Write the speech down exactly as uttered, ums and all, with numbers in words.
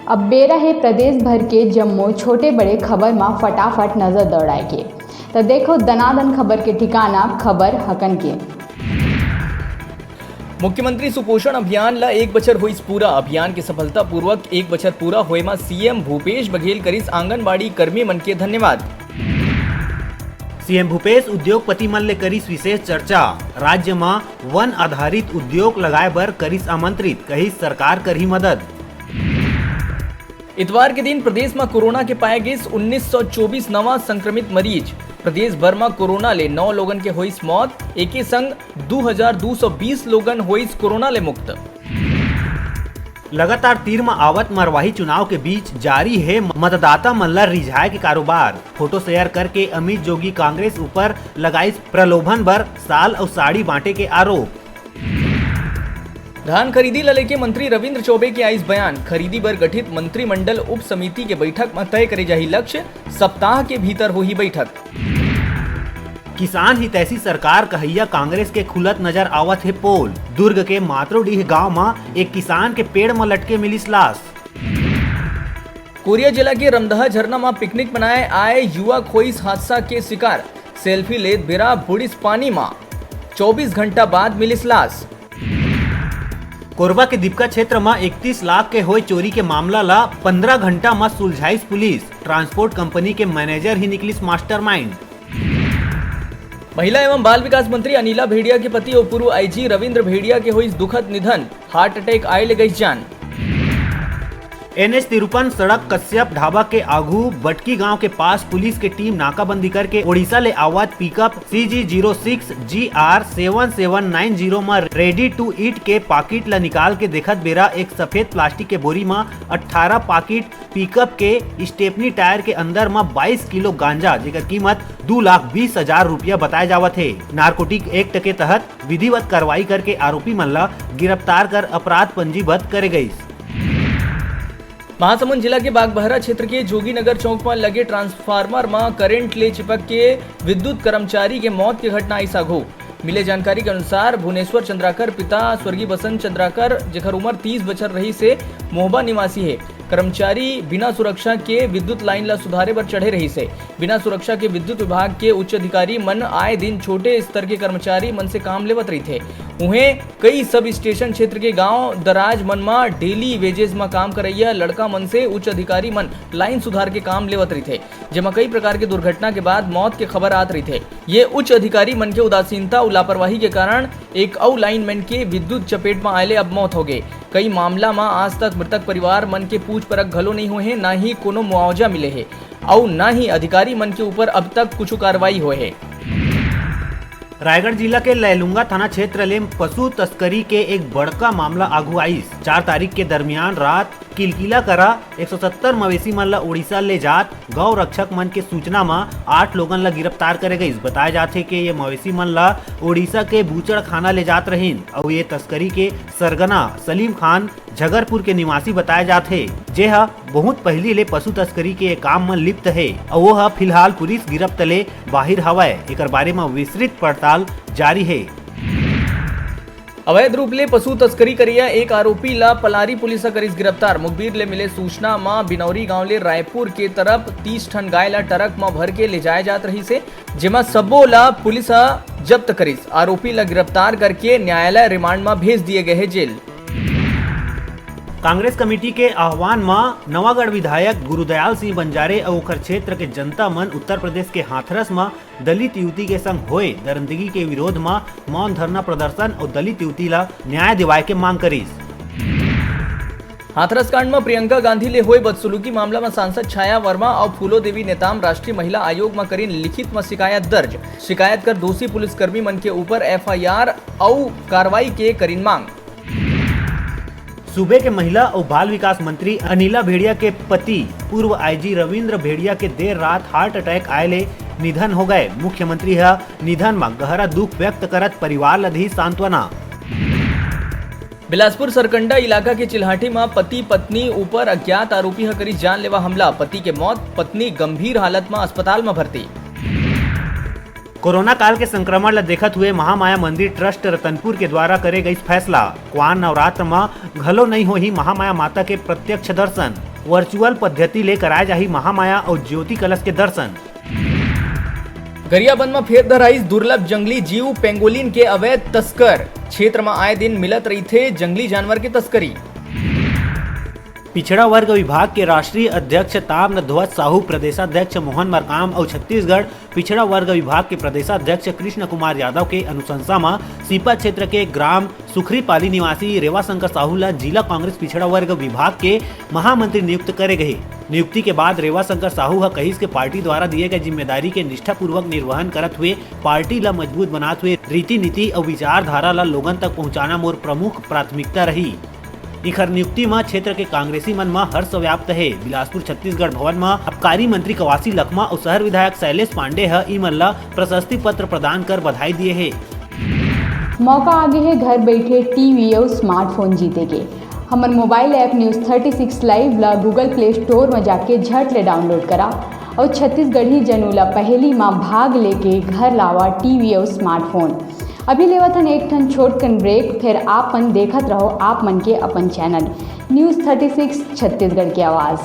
अब बेरा हे प्रदेश भर के जम्मो छोटे बड़े खबर म फटाफट नजर दौड़ाए के। त देखो दनादन खबर के ठिकाना, खबर हकन के। मुख्यमंत्री सुपोषण अभियान ल एक बछर होइस पूरा। अभियान के सफलतापूर्वक एक बछर पूरा होए म सीएम भूपेश बघेल करिस आंगनबाड़ी कर्मी मन के धन्यवाद। सीएम भूपेश उद्योगपति मन ले करिस विशेष चर्चा। राज्य म वन आधारित उद्योग लगाए बर करिस आमंत्रित, कहिस सरकार करही मदद। इतवार के दिन प्रदेश म कोरोना के पाए गिस उन्नीस सौ चौबीस नवा संक्रमित मरीज। प्रदेश भर म कोरोना ले नौ लोगन के होइस मौत, एके संग दू हजार दू सौ बीस लोगन होइस कोरोना ले मुक्त। लगातार तीर म आवत मरवाही चुनाव के बीच जारी हे मतदाता मन ल रिझाए के कारोबार। फोटो शेयर करके अमित जोगी कांग्रेस ऊपर लगाइस प्रलोभन बर शाल अउ साड़ी बांटे के आरोप। धान खरीदी ल लेके मंत्री रविंद्र चौबे के आइस बयान। खरीदी बर गठित मंत्रिमंडल उप समिति के बैठक म तय करे जाही लक्ष्य, सप्ताह के भीतर होही बैठक। किसान हितैषी सरकार कहइया कांग्रेस के खुलत नजर आवत हे पोल। दुर्ग के मात्रोडीह गांव म एक किसान के पेड़ म लटके मिलिस लाश। कोरिया जिला के रमदहा झरना म पिकनिक मनाए आए युवक होइस हादसा के शिकार। सेल्फी लेत बेरा बुड़िस पानी म, चौबीस घंटा बाद मिलिस लाश। कोरबा के दीपका क्षेत्र म इकतीस लाख के होय चोरी के मामला ल पंद्रह घंटा म सुलझाइस पुलिस। ट्रांसपोर्ट कंपनी के मैनेजर ही निकलिस मास्टरमाइंड। महिला एवं बाल विकास मंत्री अनिला भेड़िया के पति और पूर्व आईजी रविंद्र भेड़िया के होइस दुखद निधन, हार्ट अटैक आए ले गइस जान। एनएच तिरुपन सड़क कश्यप ढाबा के आगू बटकी गांव के पास पुलिस के टीम नाकाबंदी करके ओडिशा ले आवत pickup CG zero six GR seven seven nine zero म ready to eat के पाकिट ल निकाल के देखत बेरा एक सफेद प्लास्टिक के बोरी म अट्ठारह पाकिट पिकअप के स्टेपनी टायर के अंदर म बाईस किलो गांजा, जेकर कीमत दू लाख बीस हजार रुपया बताए जावत हे। नारकोटिक एक्ट के तहत विधिवत कार्रवाई करके आरोपी मन ल गिरफ्तार कर अपराध पंजीबद्ध करे गइस। महासमुंद जिला के बागबहरा क्षेत्र के जोगीनगर चौक म लगे ट्रांसफार्मर म करंट ले चिपक के विद्युत कर्मचारी के मौत के घटना आइस आघू। मिले जानकारी के अनुसार, भुवनेश्वर चंद्राकर, पिता स्वर्गीय बसंत चंद्राकर, जेकर उम्र तीस बछर रहिस हे, मोहबा निवासी हे। कर्मचारी बिना सुरक्षा के विद्युत लाइन ला सुधारे बर चढ़े रहिस हे। बिना सुरक्षा के विद्युत विभाग के उच्च अधिकारी मन आए दिन छोटे स्तर के कर्मचारी मन से काम लेवत रहिथे। उहें, कई सब स्टेशन क्षेत्र के गांव दराज मन म डेली वेजेस म काम करइया लड़का मन से उच्च अधिकारी मन लाइन सुधार के काम लेवत रहिथे, जेमा कई प्रकार के दुर्घटना के बाद मौत के खबर आत रहिथे। ये उच्च अधिकारी मन के उदासीनता अउ लापरवाही के कारण एक अउ लाइनमैन के विद्युत चपेट म आए ले अब मौत होगे। कई मामला म आज तक मृतक परिवार मन के पूछ परख घलो नइ होए हे, न ही कोनो मुआवजा मिले हे अउ न ही अधिकारी मन के ऊपर अब तक कुछु कार्रवाई होए हे। रायगढ़ जिला के लैलूंगा थाना क्षेत्र ले पशु तस्करी के एक बड़का मामला आगू आइस। चार तारीख के दरमियान रात किलकिला करा एक सौ सत्तर मवेशी मन ल उड़ीसा ले जात गौ रक्षक मन के सूचना म आठ लोगन ल गिरफ्तार करे गइस। बताए जाथे के ये मवेशी मन ल उड़ीसा के बूचड़खाना ले जात रहिन अउ ये तस्करी के सरगना सलीम खान झगरपुर के निवासी बताए जात हे, जे ह बहुत पहिली ले पशु तस्करी के काम म लिप्त हे अउ वो ह फिलहाल पुलिस गिरफ्त ले बाहिर हवय। एकर बारे म विस्तृत पड़ताल जारी हे। अवैध रूप ले पशु तस्करी करिया एक आरोपी ला पलारी पुलिस ह करिस गिरफ्तार। मुखबिर ले मिले सूचना म बिनौरी गांव ले रायपुर के तरफ तीस ठन गाय ला ट्रक म भर के ले जाए जात रहिस हे, जेमा सब्बो ला पुलिस ह जब्त करिस। आरोपी ला गिरफ्तार करके न्यायालय रिमांड म भेज दिए गए हे जेल। कांग्रेस कमेटी के आह्वान म नवागढ़ विधायक गुरुदयाल सिंह बंजारे अउ ओखर क्षेत्र के जनता मन उत्तर प्रदेश के हाथरस म दलित युवती के संग होए दरंदगी के विरोध म मौन धरना प्रदर्शन अउ दलित युवती ल न्याय दिवाए के मांग करिस। हाथरस कांड म प्रियंका गांधी ले होए बदसलूकी मामला म सांसद छाया वर्मा अउ फूलो देवी नेताम राष्ट्रीय महिला आयोग म करिन लिखित म शिकायत दर्ज। शिकायत कर दोषी पुलिसकर्मी मन के ऊपर एफआईआर अउ कार्रवाई के करिन मांग। सूबे के महिला अउ बाल विकास मंत्री अनिला भेड़िया के पति पूर्व आईजी रविंद्र भेड़िया के देर रात हार्ट अटैक आए ले निधन हो गए। मुख्यमंत्री ह निधन म गहरा दुख व्यक्त करत परिवार ल दिही सांत्वना। बिलासपुर सरकंडा इलाका के चिल्हाटी म पति पत्नी ऊपर अज्ञात आरोपी ह करिस जानलेवा हमला, पति के मौत, पत्नी गंभीर हालत म अस्पताल म भर्ती। कोरोना काल के संक्रमण ल देखत हुए महामाया मंदिर ट्रस्ट रतनपुर के द्वारा करे गइस फैसला, कुआर नवरात्र म घलो नइ होही महामाया माता के प्रत्यक्ष दर्शन। वर्चुअल पद्धति ले कराए जाही महामाया अउ ज्योति कलश के दर्शन। गरियाबंद म फेर धराइस दुर्लभ जंगली जीव पेंगोलिन के अवैध तस्कर। क्षेत्र म आए दिन मिलत रहिथे जंगली जानवर के तस्करी। पिछड़ा वर्ग विभाग के राष्ट्रीय अध्यक्ष ताम्रध्वज साहू, प्रदेशाध्यक्ष मोहन मरकाम अउ छत्तीसगढ़ पिछड़ा वर्ग विभाग के प्रदेशाध्यक्ष कृष्ण कुमार यादव के अनुशंसा म सीपा क्षेत्र के ग्राम सुखरीपाली निवासी रेवाशंकर साहू ल जिला कांग्रेस पिछड़ा वर्ग विभाग के महामंत्री नियुक्त करे गए। नियुक्ति के बाद रेवाशंकर साहू ह कहिस के पार्टी द्वारा दिए गए जिम्मेदारी के निष्ठापूर्वक निर्वहन करत हुए पार्टी ल मजबूत बनात हुए रीति नीति अउ विचारधारा ल लोगन तक पहुंचाना मोर प्रमुख प्राथमिकता रही। इखर नियुक्ति म क्षेत्र के कांग्रेसी मन म हर्ष व्याप्त हे। बिलासपुर छत्तीसगढ़ भवन म आबकारी मंत्री कवासी लखमा अउ शहर विधायक शैलेश पांडे ह इमन ल प्रशस्ति पत्र प्रदान कर बधाई दिए हे। मौका आगे हे घर बैठे टीवी अउ स्मार्टफोन जीते के। हमर mobile app news thirty six live ला गूगल प्ले स्टोर म जाके झट ले डाउनलोड करा अउ छत्तीसगढ़ी जनू ला पहेली म भाग लेके घर लावा टीवी अउ स्मार्टफोन। अभी लेवत हन एक ठन छोटकन ब्रेक, फिर आप मन देखत रहो आप मन के अपन channel news thirty six Chhattisgarh के आवाज़।